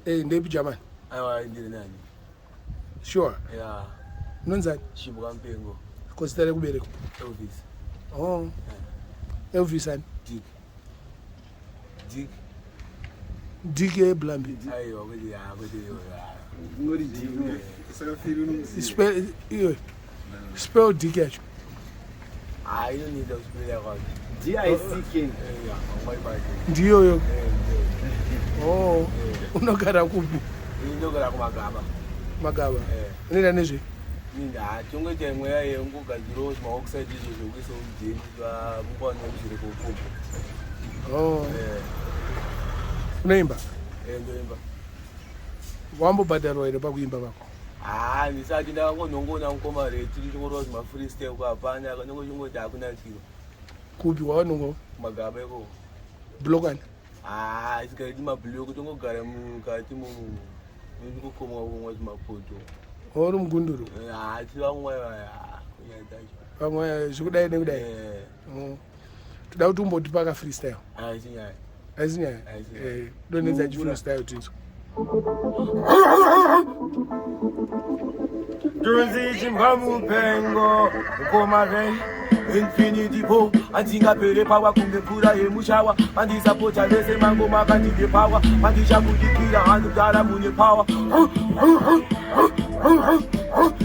Eh, ndeipi German? Aiwa, ndiri nani. Sure. Yeah. Unonzani? Chimbwa Mpengo. Ko zita rekuberekwa? Elvis. Oh. Yeah. Elvis ani? Dick. Dick. Dick yeblambi. Aiwa, kwete ya, kwete iyo. Ngori Dick. Saka firi unomuziva. Spell iyo. Spell Dick yacho. Ah, inonetsa kuspela kwacho. D I C K. Eh, yeah, wangaibata. Ndiyoyo. Eh, ndiyo. Oh. Unogara kupi? Inogara kumagaba. Magaba. Eh. Unoita nezve? Nina, tongoita imwe yayo yekungogadzirawo zvimaoxide izvo zvekuisa mujeni mungwana kuzvire kuukopo. Oh. Eh, Unoimba? eh, ndoimba. Wambobhadharwa here pakuimba pako? Ah, ndisati ndakangonongona mukoma reti tichingorova zvimafreestyle ko hapana akanongo chingoti hakuna chiro. Kupi kwawanongo? Kumagaba ikoko. Block ani? Ah, isigareti mablock tongogara mukati mumu. Ndikokomwa komwa zvimapoto. Uri mugunduru. Eh, ah, tiri vamwe vaya. Kunyaya dzacho. Pamwe zvikudai nekudai. Eh, Oh. Toda kuti umbotipa ka freestyle. ah, chinyaya. Haisi nyaya. Haisi nyaya. Eh, donedza chi freestyle tinzwe. Ndonzi chimbwa mupengo mukoma rei infinity po handingapere pawa kunge mvura yemushawa mandisapota vese mangoma akandide pawa mandichabudikira handogara mune pawa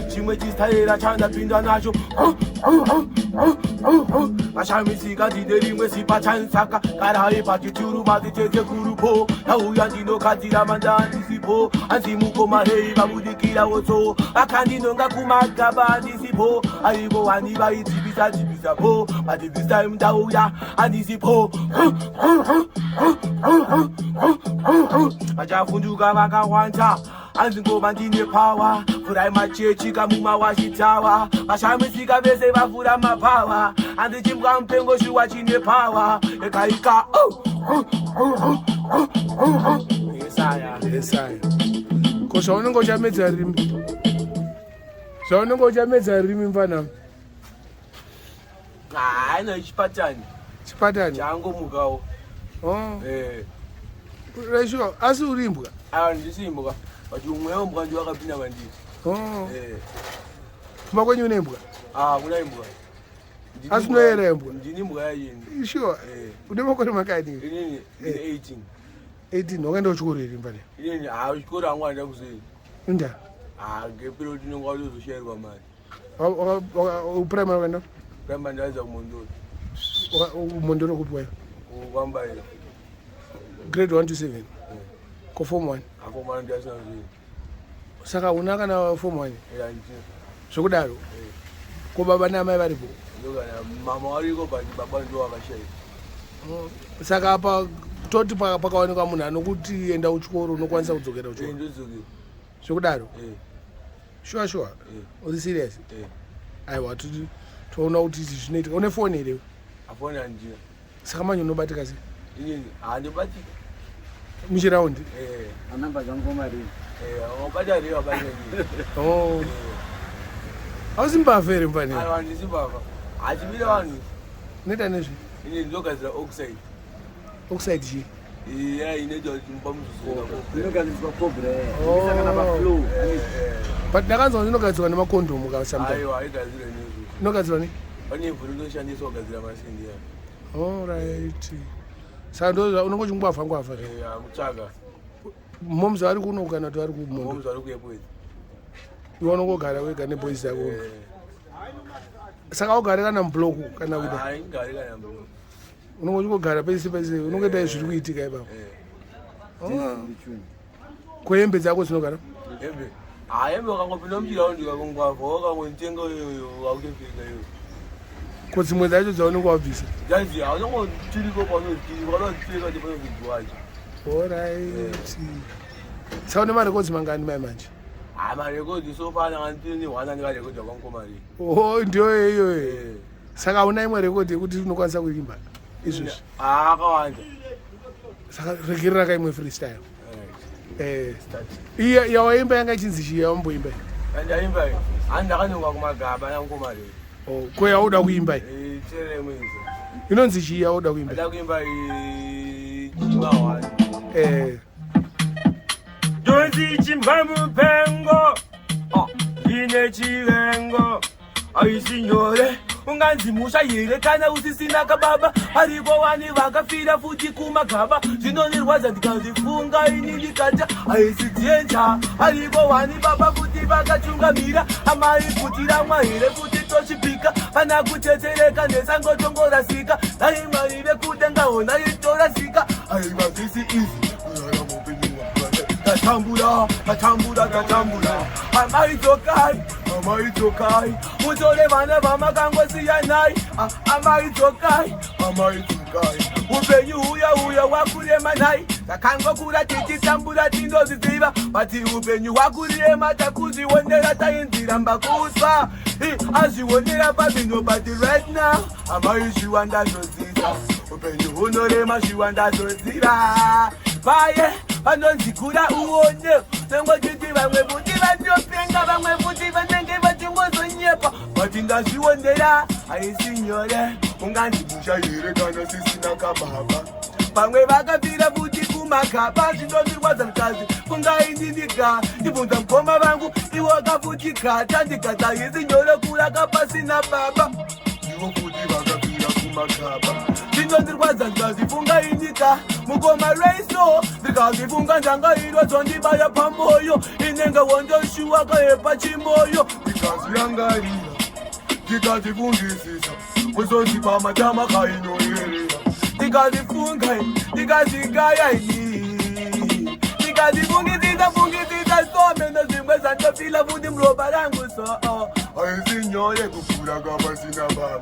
chimwe chistaira chandapinda nacho vashamisika ndine rimwe sipa chansaka karai pachituru mazitete kurupo nauya ndinokadzira mandandisipo hanzi mukomarei vabudikira wotso vakandinonga kumagaba handisipo aivo wani vaidzivisa dzivisa po but this time ndauya handisipo vachavhunduka vakawanda hanzi ngoma ndine pawa vhurai machechi kamumawachitawa vashamisika vese vavhura mapawa hanzi chimbwa mupengo shuwa chine pawa ekaika yesaya Yesaya. Ko zvaunenge uchamedza rimi? Zvaunenge uchamedza rimi mfana? haina chipatani Chipatani. changomukawo Oh. Eh, Reshuwa, asi uri imbwa. aiwa ndisimbwa but umwewo mbwa ndiwo akapinda mandiri Oh. Eh, Kumba kwenyu une imbwa. ah kuna imbwa Ndini Asi imbwa- unoyera imbwa? ndini imbwa yayini Sure. Eh. Une makore makadini? inini ndine 18 18 wakaenda kuchikoro here mfana? inini ha chikoro hangu handida kuzoenda Inda. ha ngepero tinonga watozoshayirwa mari Primary wakaenda? ramba ndaedza kumondoro Mondoro kupi wayo? kwambaira Grade 1 to 7. Ko form 1. akomana ndasina kuzoenda Saka una kana form 1 andina zvokudaro. Ko baba naamai varipo. ndokana mama wariko but baba ndo wakashayira Saka apa toti pakawanikwa munhu anokuti enda kuchikoro unokwanisa kudzokera kuchikoro. ndodzokera Zvokudaro. Sure sure. Uri serious? Aiwa toona kuti izvi zvinoitika. Une foni here? afoni handina Saka manje unobatika sei? inini handibatika Muchiraundi. Anamba dzangoma rei. wabata rei wabata rei Oh. Hausi mbavha here mfana? aiwa handisi mbavha hachimira vanhu Unoita nezve? inini ndogadzira oxide Oxide chii? iya inoita kuti mupa muzozoka Inogadziriswa cobra. Oh. Isa kana pa flow. But ndakanzwa kuti inogadzirwa nemakondomu ka sometimes. aiwa haigadzirwe neizvozvo Inogadzirwa ne? pane ivhu rinoshandiswa kugadzira masindi ya Alright. Saka ndo unongo chingwavha ngwavha zve. akutsvaga Moms vari kuno kana kuti vari kumondo. moms vari kuepwezi Iwe unongogara wega neboys dzako. Saka ugare kana mublock kana kuita. haingari kana mbu Unongo uchingogara pese pese unongoita zviri kuitika ipapo. Oh. Ko hembe dzako dzinogara? hembe hembe ukangopinda muchiraundi ukangongwavha wakangotenga iyoyo wakutopfeka iyoyo Ko dzimwe dzacho dzaunenge wabvisa? jazi haunongotiriko paunozitiriko unodzipfeka kuti panozidziwacho Alright. Saka une marekodzi mangani mai manje? ha marekodzi sofana andine hwana ndikarekodha kwankomari Oh, ndiyo iyoyo. Saka hauna imwe rekodhi yekuti unokwanisa kuimba izvozvi? akawanda Saka regerera kaimwe freestyle. Eh. Iya yawaimba yanga ichinzi chii yawamboimba? andaimba handakanonga kumagaba nankomari Oh, ko yauda kuimba iyi? cheremwezi Inonzi chii yauda kuimba? ada kuimba chimahwani Eh. Hanzi chimbwa mupengo, ine chivengo. Haisi nyore, unganzi musha here kana usisina kababa? Ariko wani vakafira futi kumagaba. Zvinondirwadza ndikazvifunga ini, ndikata haisi dzenja. Ariko wani baba futi vakachungamira amai kuti ramwa here futi tochipika pana kutetereka nesangotongorasika. Dai Mwari vekudenga ona itorasika. Aiwa, zvisi izi kurarama upenyu hwakadai. Tatambura, tatambura, tatambura. Amai dzokai, amai dzokai, mutore vana vamakangosiyanai. Amai dzokai, amai dzokai, upenyu huya huya wakurema nai. Takangokura tichitambura, tinozviziva, but upenyu hwakurema takuzvionera. Tainziramba kuswa azvionera pazvino, but right now, amai, zviwa ndazoziva upenyu hunorema, zviwa ndazoziva. Paye vanonzi kura uone nengotiti vamwe futi vanopenga, vamwe futi vanenge vachingozonyepa, but ndazvionera haisi nyore. Unganzi musha here kana sisina kababa? Pamwe vakafira futi kumagaba. Zvinondirwadza mukadzi kungaindinika ndibvunza mukoma vangu iwo kafuti kata ndikata haisi nyore kuraka pasina baba. Ivo futi vakafira kumagaba. Zvinondirwadza ndikazifunga inika mukoma reiso, ndikazifunga ndangairo dzondibaya pamoyo, inenge wondoshuwa kahepa chimoyo. Ndikazirangarira, ndikazifungisisa, musodzi pamatama kainoyerera. Ndikazifunga, ndikazigaya ini, ndikazifungisisa fungisisa so meno zvimwe zvandofila futi muropa rangu so. Haisi nyore kukura kwapasina baba.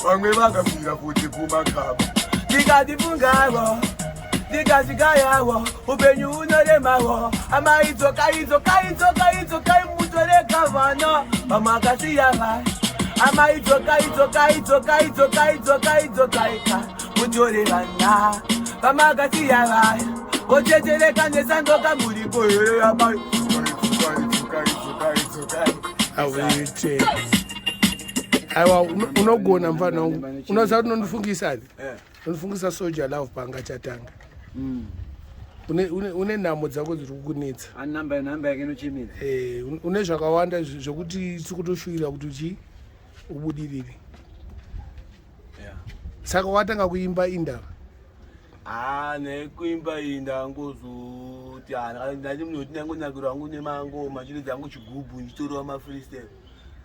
Vamwe vakafira futi kumagaba. Ndikazifungawo, ndikazigayawo, upenyu hunoremawo. Amai dzokai, dzokai, dzokai, dzokai, mutoreka vana vamakasiya vai. Amai dzokai, dzokai, dzokai, dzokai, dzokai, dzokai ka mutore vana vamakasiya vai. Votetereka nesandoka muripo here amai? Dzokai, dzokai, dzokai, dzokai. Awite, aiwa, unogona mufana wangu. Unoziva kuti unondifungisa ani? Unondifungisa Soul Jah Love pangachatanga. Une nhamo dzako dziri kukunetsa. Anamba namba yake inochemedza. Une zvakawanda zvokuti tiri kutoshuvira kuti uchi ubudirire. Saka watanga kuimba indava? Ah, nekuimba iyi ndangozoti ndati munhu kuti ndangonakirwa hangu nemangoma, chine dzangu chigubhu ndichitorova mafreestyle.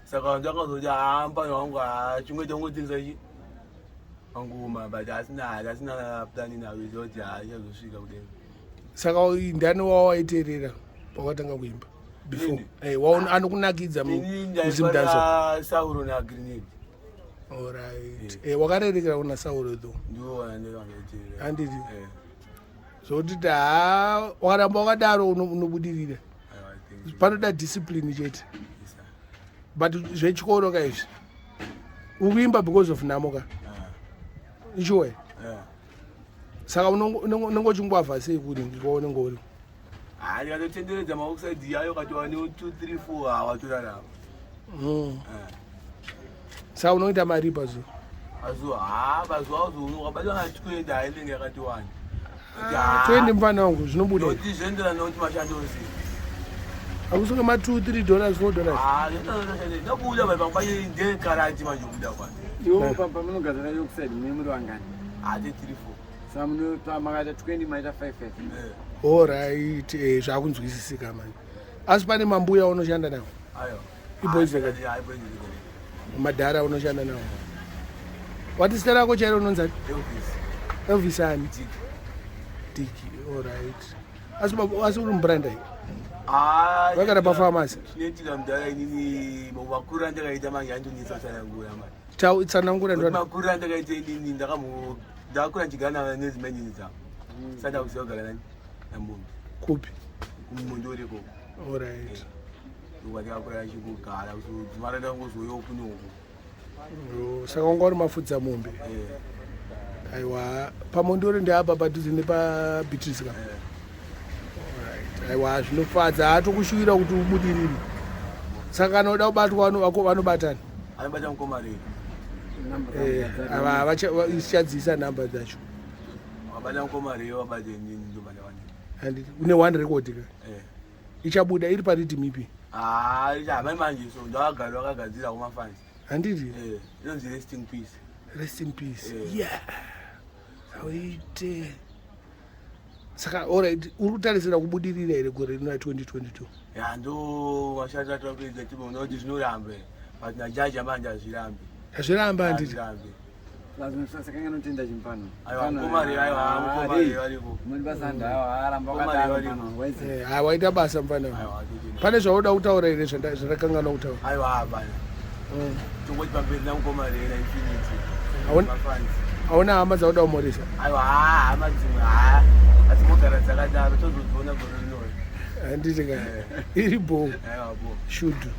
Saka ndakazoti haa, mufana wangu, haa, chimwe tangotengesa chi mangoma, but asina plani nayo izoti haa, ichazosvika kudenga. Saka ndani wawaiteerera pawatanga kuimba before? Ini? Anokunakidza Ini muZimdancehall? ndaifarira Sauro naGrenade. Alright. Wakarerekera kuna Sauro though? Ndiwo wandaiteerera. Handiti? Zvokuti ta wakaramba wakadaro unobudirira. Aiwa, thank you. Panoda discipline chete. Yes, sir. But zvechikoro ka izvi, ukuimba because of nhamo ka? Ah, ichiwe? Yeah. Saka unonge uchingwavha sei kuringi kwaunenge uri? Ah, ndikatotenderedza maoxide yayo katova ne 2 3 4, hawatorarama. Saka unoita mari pazuva? Pazuva, ha, pazuva uzokabatwa na 20, hainenge yakati wani. 20, mufana wangu, zvinobuda. Noti zvoenderana nokuti mashando ose. Akusunge ma 2, $3, $4? Ndabuda bai pamwe ndekarati manje kubuda kwani. Iwo pamunogadzira yoxide mune muri vangani? Ate 3 4. Saka munopa makaita 20, maita 5 5. Alright, zvakunzwisisika manje. Asi pane mambuya unoshanda nawo? Ayo. Iboys yakati? Madhara unoshanda nawo? Wati zita rako chairo unonzani? Elvis. Elvis ani? Diki. Diki, alright. Asi asi uri mubranda iyi? Wakagara pafamasi? Chinoitika mudhara, inini makuru andakaita manje andonetsa kutsanangura manje. Tsanangura. Kuti Ndona. Makuru andakaita inini, ndakakura ndichigara nedzimainini dzavo. Saka ndakuziva kugara nani namombe. Kupi? Kumondoro ikoko. Alright. Ndokwatakakura ndichingogara kudzimara ndangozouyawo kunoku. Oh, saka wanga uri mafudza mombe? Aiwa, pamondoro ndeapa padhuze nepaBeatrice ka? Alright. Aiwa, zvinofadza, haatokushuvira kuti ubudirire. Saka kana uda kubatwa vanobatana? Anobata mukoma rei. Ava ichadzisa nhamba dzacho. Wabata mukoma rei, wabata inini, ndobata wani. Handiti une one record ka? Eh. Ichabuda iri pariddim ipi? Ah, ichahamba manje so ndakagara vakagadzira kumafans. Handiti? Eh, inonzi rest in peace. Rest in peace. Eh. Yeah. Aite. Saka alright, uri kutarisira kubudirira here gore rino ra 2022? Ya ndo mashandiro atinokuedza tiboona kuti zvinoramba here. But najaji manje hazvirambi. Hazviramba handiti? Hazvirambi. Sakanganotenda chimpano. Aiwa, mukoma aiwa, mukoma variko. Mukoma aiwa, aramba Mukoma wakadaro variko. mfana, waizi. Eh, ha waita basa mfana. Aiwa, totenda. Pane zvaunoda kutaura here zvandakanganwa kutaura? Aiwa, hapana. Tongoti pamberi namukoma rera Infinity. Mafans. Hauna hama dzauda kumhoresa? Aiwa, haa, hama dzimwe haa. Adzimogara dzakadaro tozodziona gore rinouya. Handiti ka? Iri bho. Aiwa, bo. Shudu.